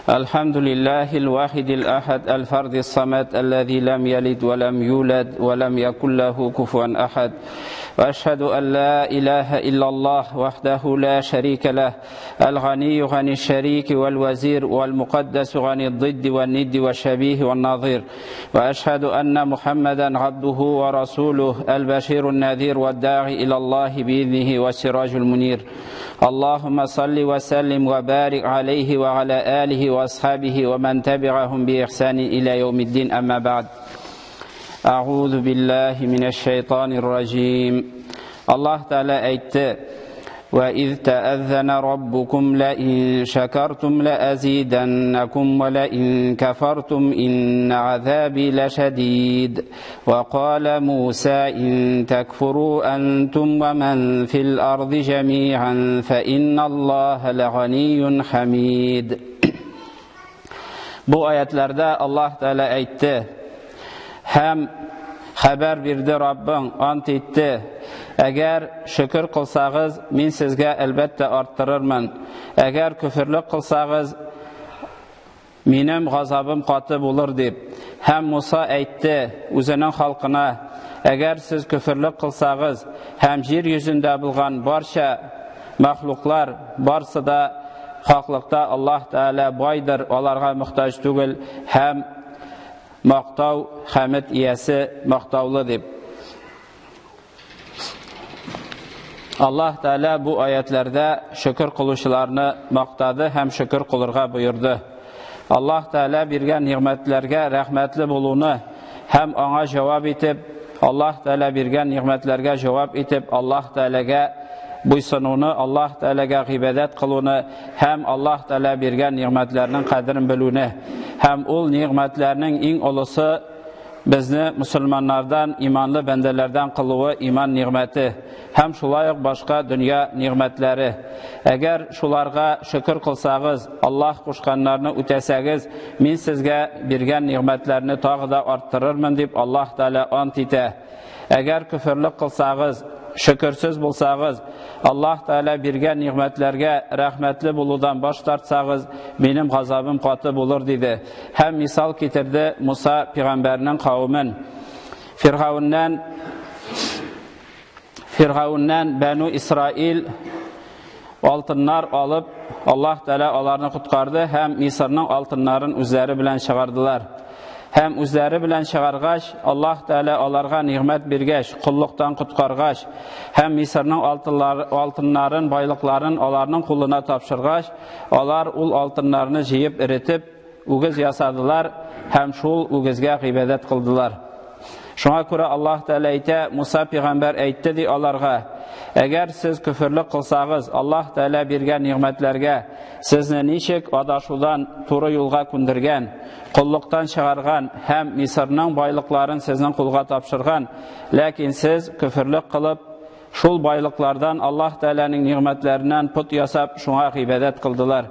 الحمد لله الواحد الأحد الفرد الصمد الذي لم يلد ولم يولد ولم يكن له كفوا أحد وأشهد أن لا إله إلا الله وحده لا شريك له الغني عن الشريك والوزير والمقدس عن الضد والند والشبيه والنظير وأشهد أن محمدا عبده ورسوله البشير النذير والداعي إلى الله بإذنه والسراج المنير اللهم صل وسلم وبارك عليه وعلى آله وأصحابه ومن تبعهم بإحسان إلى يوم الدين أما بعد أعوذ بالله من الشيطان الرجيم الله تعالى أيت وإذ تأذن ربكم لئن شكرتم لأزيدنكم ولئن كفرتم إن عذابي لشديد وقال موسى إن تكفروا أنتم ومن في الأرض جميعا فإن الله لغني حميد. Bu ayetlerde Allah Teala aytdi. Hem xəbər birdi Rabbin, ant etdi. Əgər şükür qılsağız, min sizə əlbəttə arttırırman. Əgər küfürlük qılsağız, mənim qazabım qatı olur deyib. Həm Musa aytdi özünün xalqına, əgər siz küfürlük qılsağız, həm yer yüzündə bulğan barça məxluqlar barsı da haqlıqda Allah Teala baydır, onlara muhtac tugul, həm maqtav, həmid iyəsi maqtavlı deyib. Allah Teala bu ayetlərdə şükür qılışlarını maqtadı, həm şükür qılırğa buyurdu. Allah Teala birgən ni'mətlərə rəhmətli bulunu həm ona cavab etib, Allah Teala birgən ni'mətlərə cavab etib, Allah Teala'ya buysununu, Allah Teala'ya ibadət qılını, həm Allah Teala birgən ni'mətlərinin qədrini biluni, həm ol ni'mətlərinin ən ulusu bizni musulmanlardan, imanlı bəndələrdən qılığı iman ni'məti, həm şulayıq başqa dünya ni'mətləri. Əgər şularğa şükür qılsağız, Allah qoşqanlarını ötəsəgiz, min sizə birgən ni'mətlərini tağı da arttırırmın deyib Allah Teala ant etə. Əgər küfürlük qılsağız, şükürsüz bulsağız, Allah Teala birgən ni'mətlərə rəhmətli buludan baş tartsağız, benim qazabım qatı bulur dedi. Həm misal getirdi Musa peyğəmbərinin qavmin. Firavundan Bənu İsrail altınlar alıb Allah Teala onlarını qutqardı, həm Misrның altınların özləri bilən çıxardılar. Həm özləri bilən çıxarğaç, Allah Teala onlara ni'mət birgəç, qulluqdan qutqarğaç, həm Misrның altınların, baylıqların onların quluna tapşırğaç, onlar ul altınlarını cıyıb eritib, uğuz yasadılar, həm şul uğuzga ibadət qıldılar. Şuna görə Allah Teala aytdı, Musa peyğəmbər aytdı dey onlara, əgər siz küfürlük qılsağız, Allah Teala birgən ni'mətlərə sizni nişik adaşudan turu yolğa kündirgən, qulluqdan çıxarğan, həm Misrның baylıqların sizin qulğa tapşırğan, lakin siz küfürlük qılıb, şul baylıqlardan Allah Teala'nın ni'mətlərindən put yasab şuna ibadət qıldılar.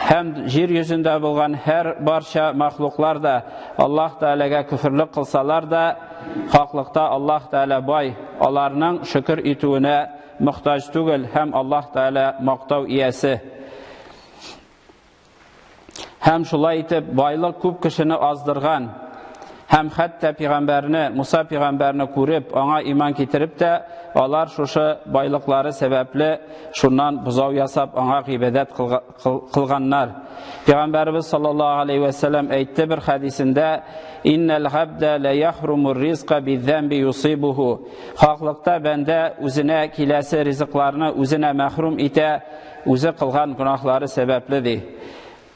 Həm yer yüzündə bulğan hər barça məxluqlar da Allah Teala'ya küfürlük qılsalar da, haqlıqda Allah Teala bay, onların şükür etüyünə muhtac tugul, həm Allah Teala maqtav iyəsi. Həm şulay etib baylıq күп kişini azdırğan, həm hətta peyğəmbərini, Musa peyğəmbərini görüb, ona iman getirib də, onlar şuşu baylıqları səbəbli şundan buzav yasab, ona ibadət qılğanlar. Peyğəmbərimiz sallallahu aleyhi və səlləm aytdı bir hədisində, İnnəl əbdə lə yahrumur rizqa bizzənbi yusibuhu. Haqlıqda bəndə özünə kiləsi rizqlarını özünə məhrum itə, özü qılğan günahları səbəblidir.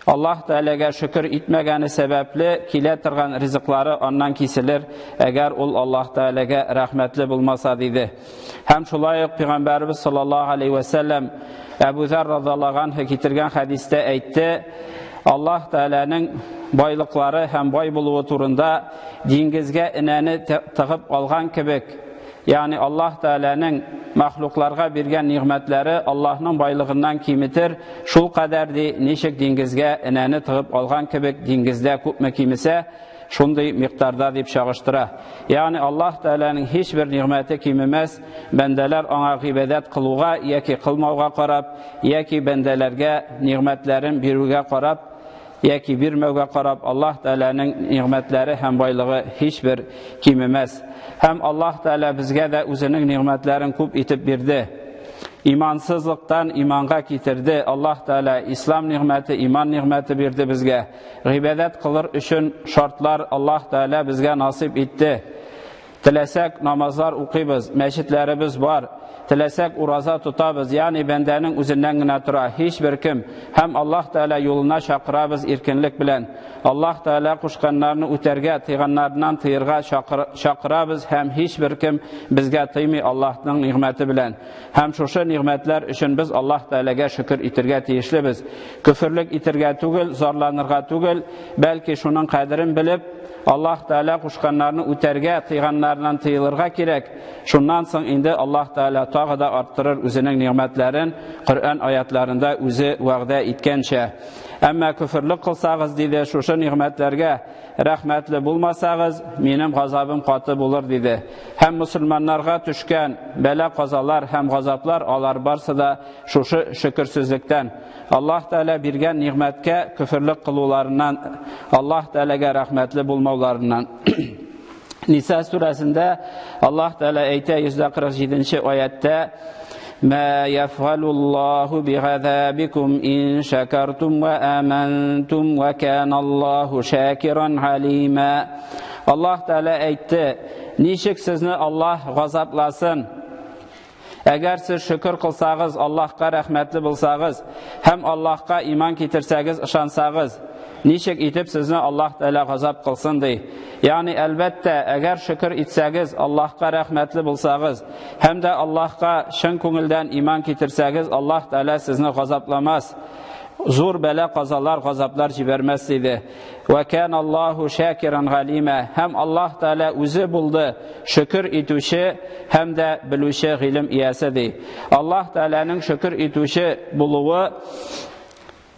Allah Teala'ya şükür etməgəni səbəbli kilə turğan rizqları ondan kesilir, əgər ol Allah Teala'ya rəhmətli bulmasa dedi. Həm şulayıq Peyğəmbərimiz sallallahu aleyhi və səlləm Əbu Zər radiyallahu anh getirgan hədisdə aytdı, Allah Teala'nın baylıqları həm bay buluvu turunda dengizə inəni tıxıb alğan kibik, yəni Allah Teala'nın məxluqlarga bergan ni'mətləri Allahның байлығынан kemitir. Шул qədərdi ничек диңгезгә энәне тыгып алган кебек диңгездә күпме кимесә, шундый миqdarda дип чагыштыра. Ягъни Аллаһ Тәгаләнең һич бер ни'мәте кимемәс, бәндәләр аңа гыйбадәт кылуга яки кылмауга карап, яки бәндәләргә ни'мәтләрен бирүгә карап яки бирмәүгә карап Аллаһ Тәгаләнең нигъмәтләре һәм байлыгы һичбер кимемәс. Һәм Аллаһ Тәгалә безгә дә үзенең нигъмәтләрен күп итеп бирде. Имансызлыктан иманга китерде. Аллаһ Тәгалә ислам нигъмәте, иман нигъмәте бирде безгә. Гыйбадәт кылыр өчен шартлар Аллаһ Тәгалә безгә насыйп итте. Теләсәк намазлар укыйбыз, мәчетләребез бар. Теләсәк ураза тотабыз, ягъни бәндәнең үзеннән генә тора, һичбер кем. Һәм Аллаһ Тәгалә юлына чакырабыз иркенлек белән. Аллаһ Тәгалә кушканнарны үтәргә, тыйганнарыннан тыерга чакырабыз һәм һичбер кем безгә тыймый Аллаһның нигъмәте белән. Һәм шушы нигъмәтләр өчен без Аллаһ Тәгаләгә шөкер итергә тиешлебез. Көферлек итергә түгел, зарланырга түгел, бәлки шуның кадерен белеп, Аллаһ Тәгалә кушканнарны үтәргә, тыйганнарыннан тыелырга кирәк. Шуннан соң инде Аллаһ Тәгалә тагы да арттырыр үзенең нигъмәтләрен, Коръән аятларында үзе вәгъдә иткәнчә. Әмма көферлек кылсагыз, диде, шушы нигъмәтләргә рәхмәтле булмасагыз, минем газабым каты булыр, диде. Һәм мусульманнарга төшкән бәла-казалар һәм газаплар алар барсы да шушы шөкерсезлектән. Аллаһ Тәгалә биргән нигъмәткә көферлек кылуларыннан, Аллаһ Тәгаләгә рәхмәтле булмауларыннан. Ниса сүрәсендә Аллаһ Тәгалә әйтә 147 аятта: "Ма яфгалуллаһу бигазабикум ин шакартум ва амантум ва каналлаһу шакиран алима." Аллаһ Тәгалә әйтте: "Ничек сезне Аллаһ газапласын? Әгәр сез шөкер кылсагыз, Аллаһка рәхмәтле булсагыз һәм Аллаһка иман китерсәгез, ышансагыз, ничек итеп сезне Аллаһ Тәгалә газап кылсын ди. Ягъни, әлбәттә, әгәр шөкер итсәгез, Аллаһка рәхмәтле булсагыз һәм дә Аллаһка чын күңелдән иман китерсәгез, Аллаһ Тәгалә сезне газапламас. Зур бәла казалар, газаплар җибәрмәс диде. Вә кан Аллаһу шакиран галима. Һәм Аллаһ Тәгалә үзе булды шөкер итүче һәм дә белүче гыйлем иясе ди. Аллаһ Тәгаләнең шөкер итүче булуы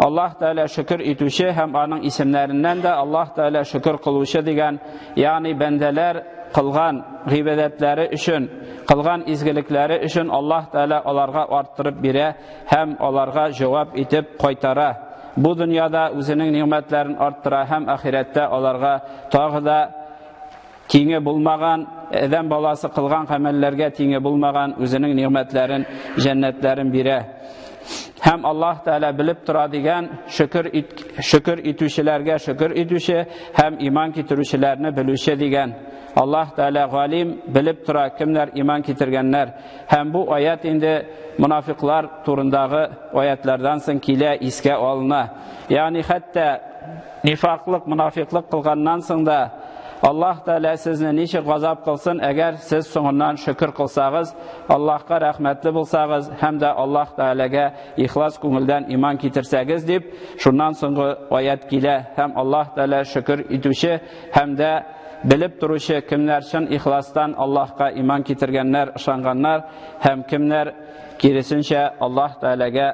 Аллаһ Тәгалә шөкер итүче һәм аның исемнәреннән дә Аллаһ Тәгалә шөкер кылучы дигән, ягъни бәндәләр кылган гыйбадәтләре өчен, кылган изгелекләре өчен Аллаһ Тәгалә аларга арттырып бирә һәм аларга җавап итеп кайтара. Бу дөньяда үзенең нигъмәтләрен арттыра һәм ахирәттә аларга тагы да тиңе булмаган, адәм баласы кылган гамәлләргә тиңе булмаган үзенең нигъмәтләрен, җәннәтләрен бирә. Һәм Аллаһ Тәгалә белеп тора дигән шөкер ит, шөкер итүчеләргә шөкер итүче һәм иман китерүчеләрне белүче дигән. Аллаһ Тәгалә галим, белеп тора кемнәр иман китергәннәр. Һәм бу аят инде мунафиклар турындагы аятлардан соң килә, искә алына. Ягъни хәтта нифаклык, мунафиклык кылганнан соң да Аллаһ Тәгалә сезне ничек газап кылсын, әгәр сез соңыннан шөкер кылсагыз, Аллаһка рәхмәтле булсагыз һәм дә Аллаһ Тәгаләгә ихлас күңелдән иман китерсәгез дип, шуннан соңгы аят килә һәм Аллаһ Тәгалә шөкер итүче һәм дә белеп торучы кемнәр чын ихластан Аллаһка иман китергәннәр, ышанганнар һәм кемнәр киресенчә Аллаһ Тәгаләгә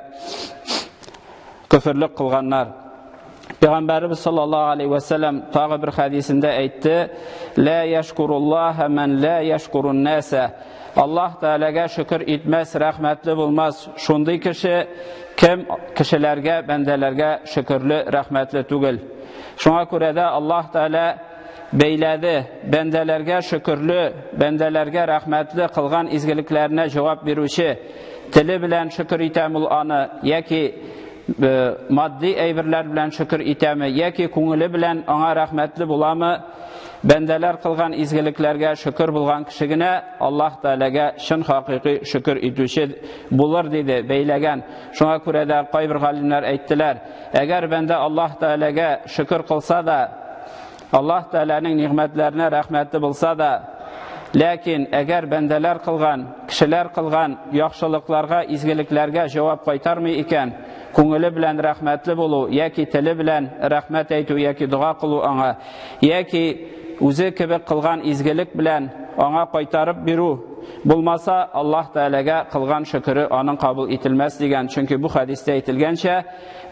көферлек кылганнар. Пәйгамбәребез саллаллаһу алейхи ва саллям тагы бер хәдисендә әйтте: "Ла яшкуруллаһа ман ла яшкурун наса." Аллаһ Тәгаләгә шөкер итмәс, рәхмәтле булмас шундый кеше, кем кешеләргә, бәндәләргә шөкерле, рәхмәтле түгел. Шуңа күрә дә Аллаһ Тәгалә бәйләде, бәндәләргә шөкерле, бәндәләргә рәхмәтле кылган изгелекләренә җавап бирүче, теле белән шөкер итәм ул аны, яки матди әйберләр белән шөкер итәме, яки күңеле белән аңа рәхмәтле буламы, бәндәләр кылган изгелекләргә шөкер булган кеше генә Аллаһ Тәгаләгә чын хакыйкый шөкер итүче булыр диде, бәйләгән. Шуңа күрә дә кайбер галимнәр әйттеләр, әгәр бәндә Аллаһ Тәгаләгә шөкер кылса да, Аллаһ Тәгаләнең нигъмәтләренә рәхмәтле булса да, ләкин әгәр бәндәләр кылган, кешеләр кылган яхшылыкларга, изгелекләргә җавап кайтармый икән, күңеле белән рәхмәтле булу яки теле белән рәхмәт әйтү яки дога кылу аңа, яки үзе кебек кылган изгелек белән аңа кайтарып бирү булмаса, Аллаһ Тәгаләгә кылган шөкере аның кабул ителмәс дигән. Чөнки бу хәдистә әйтелгәнчә,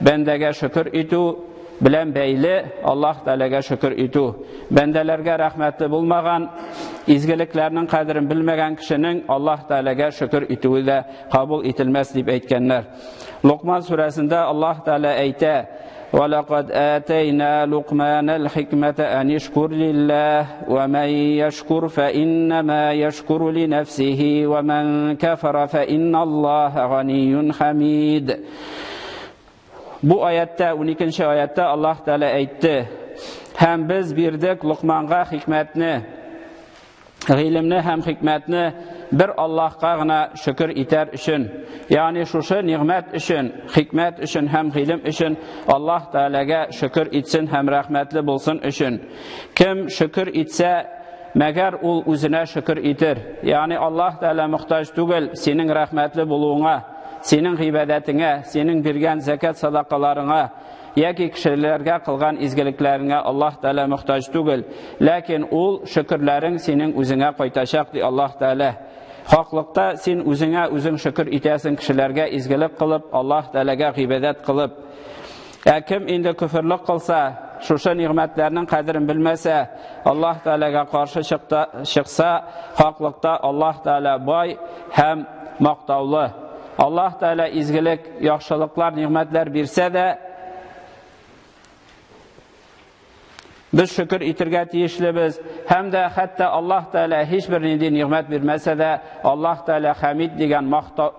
бәндәгә шөкер итү белән бәйле Аллаһ Тәгаләгә шөкер итү. Бәндәләргә рәхмәтле булмаган, изгелекләрнең кадерен белмәгән кешенең Аллаһ Тәгаләгә шөкер итүе дә кабул ителмәс дип әйткәннәр. Лукман сүрәсендә Аллаһ Тәгалә әйтә: ولقد آتينا لقمان الحكمة أن اشكر لله ومن يشكر فإنما يشكر لنفسه ومن كفر فإن الله غني حميد. Бу аятта, 12 аятта Аллаһ Тәгалә әйтте: "Һәм без бирдек Лукманга хикмәтне, гыйлемне һәм хикмәтне бер Аллаһка гына шөкер итәр өчен, ягъни шушы нигъмәт өчен, хикмәт өчен һәм гыйлем өчен Аллаһ Тәгаләгә шөкер итсен һәм рәхмәтле булсын өчен. Кем шөкер итсә, мәгәр ул үзенә шөкер итер. Ягъни Аллаһ Тәгалә мохтаҗ түгел синең рәхмәтле булуыңа, синең гыйбадәтеңә, синең биргән зәкят садакаларыңа, яки кешеләргә кылган изгелекләреңә Аллаһ Тәгалә мохтаҗ түгел. Ләкин ул шөкерләрең синең үзеңә кайтачак, ди Аллаһ Тәгалә. Хаклыкта син үзеңә үзең шөкер итәсең, кешеләргә изгелек кылып, Аллаһ Тәгаләгә гыйбадәт кылып. Ә кем инде көферлек кылса, шушы нигъмәтләрнең кадерен белмәсә, Аллаһ Тәгаләгә каршы чыкса, хаклыкта Аллаһ Тәгалә бай һәм мактаулы. Аллаһ Тәгалә изгелек, яхшылыклар, нигъмәтләр бирсә дә, без шөкер итергә тиешлебез. Һәм дә хәтта Аллаһ Тәгалә һичбер нинди нигъмәт бирмәсә дә, Аллаһ Тәгалә Хәмид дигән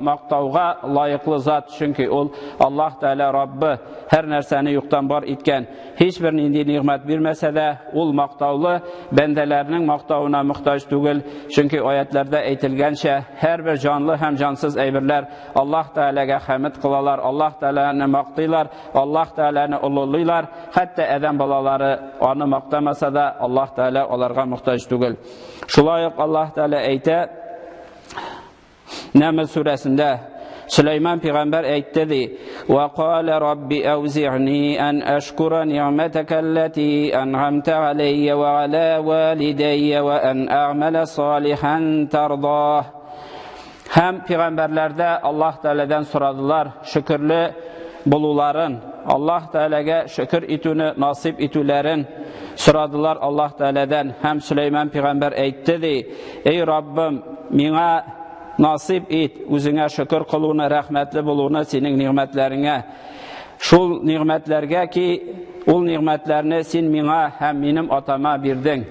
мактауга лаеклы зат, чөнки ул Аллаһ Тәгалә Раббы, һәр нәрсәне юктан бар иткән. Һичбер нинди нигъмәт бирмәсә дә, ул мактаулы, бәндәләрнең мактавына мохтаҗ түгел, чөнки аятларда әйтелгәнчә, һәрбер җанлы һәм җансыз әйберләр Аллаһ Тәгаләгә хәмд кылалар, Аллаһ Тәгаләне мактыйлар, Аллаһ Тәгаләне олылыйлар. Хәтта адәм балалары аны мактамаса да, Аллаһ Тәгалә аларга мохтаҗ түгел. Шулай ук Аллаһ Тәгалә әйтә Нәмл сүрәсендә, Сөләйман пәйгамбәр әйтте ди: "Ва кала рабби аузигъни ан ашкура ни'матака аллати ан'амта алайя ва ала валидайя ва ан а'мала салихан тарда." Һәм пәйгамбәрләрдә Аллаһ Тәгаләдән сорадылар шөкерле булуларын, Аллаһ Тәгаләгә шөкер итүне насыйп итүләрен сорадылар Аллаһ Тәгаләдән. Һәм Сөләйман пәйгамбәр әйтте ди: "Эй Раббым, миңа насыйп ит үзеңә шөкер кылуны, рәхмәтле булуны синең нигъмәтләреңә. Шул нигъмәтләргә ки, ул нигъмәтләрне син миңа һәм минем атама бирдең."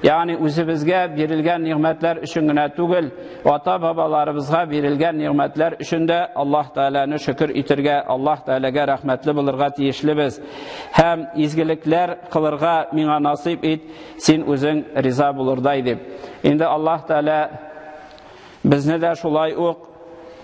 Ягъни үзебезгә бирелгән нигъмәтләр өчен генә түгел, ата-бабаларыбызга бирелгән нигъмәтләр өчен дә Аллаһ Тәгаләне шөкер итергә, Аллаһ Тәгаләгә рәхмәтле булырга тиешлебез. Һәм изгелекләр кылырга миңа насыйп ит, син үзең риза булырдай дип. Инде Аллаһ Тәгалә безне дә шулай ук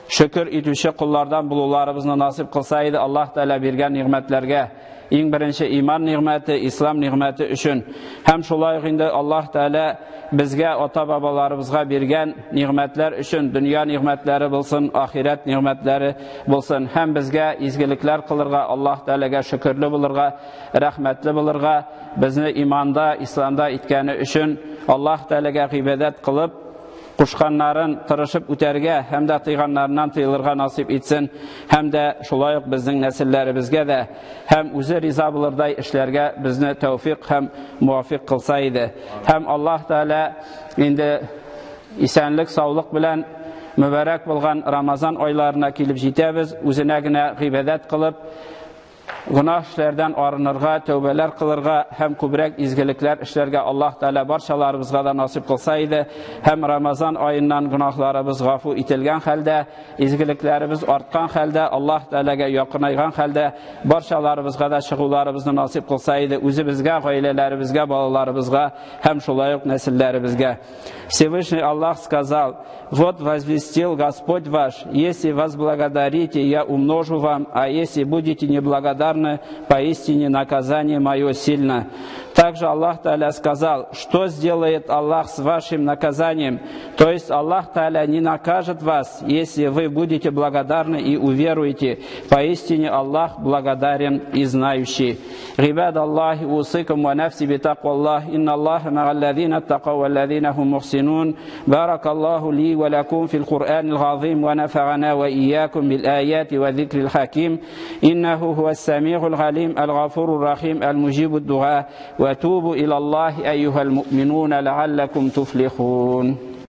шөкер итүче коллардан булуларыбызны насыйп кылса иде Аллаһ Тәгалә биргән нигъмәтләргә. Иң беренче иман нигъмәте, ислам нигъмәте өчен. Һәм шулай ук инде Аллаһ Тәгалә безгә ата-бабаларыбызга биргән нигъмәтләр өчен, дөнья нигъмәтләре булсын, ахирәт нигъмәтләре булсын. Һәм безгә изгелекләр кылырга, Аллаһ Тәгаләгә шөкерле булырга, рәхмәтле булырга, безне иманда, исламда иткәне өчен Аллаһ Тәгаләгә гыйбадәт кылып, кушканнарын тырышып үтәргә һәм дә тыйганнарыннан тыелырга насыйп итсен, һәм дә шулай ук безнең нәселләребезгә дә һәм үзе риза булырдай эшләргә безне тәүфик һәм муафик кылса иде. Һәм Аллаһ Тәгалә инде исәнлек, саулык белән мөбарәк булган Рамазан айларына килеп җитәбез, үзенә генә гыйбадәт кылып, гөнаһ эшләрдән арынырга, тәүбәләр кылырга һәм күбрәк изгелекләр эшләргә Аллаһ Тәгалә барчаларыбызга да насыйп кылса иде. Һәм Рамазан аеннан гөнаһларыбыз гафу ителгән хәлдә, изгелекләребез арткан хәлдә, Аллаһ Тәгаләгә якынайган хәлдә барчаларыбызга да чыгуларыбызны насыйп кылса иде, үзебезгә, гаиләләребезгә, балаларыбызга һәм шулай ук нәселләребезгә. Всевышний Аллах сказал: «Вот возвестил Господь ваш, если возблагодарите, я умножу вам, а если будете неблагодарны, поистине наказание мое сильно». Также Аллах Тааля сказал: что сделает Аллах с вашим наказанием? То есть Аллах Тааля не накажет вас, если вы будете благодарны и уверуете. Поистине Аллах благодарен и знающий. عباد الله أوصيكم ونفسي بتقوى الله إن الله مع الذين اتقوا والذين هم محسنون. بارك الله لي ولكم في القرآن العظيم ونفعنا وإياكم بالآيات والذكر الحكيم إنه هو السميع العليم الغفور الرحيم المجيب الدعاء. وتوبوا إلى الله أيها المؤمنون لعلكم تفلحون.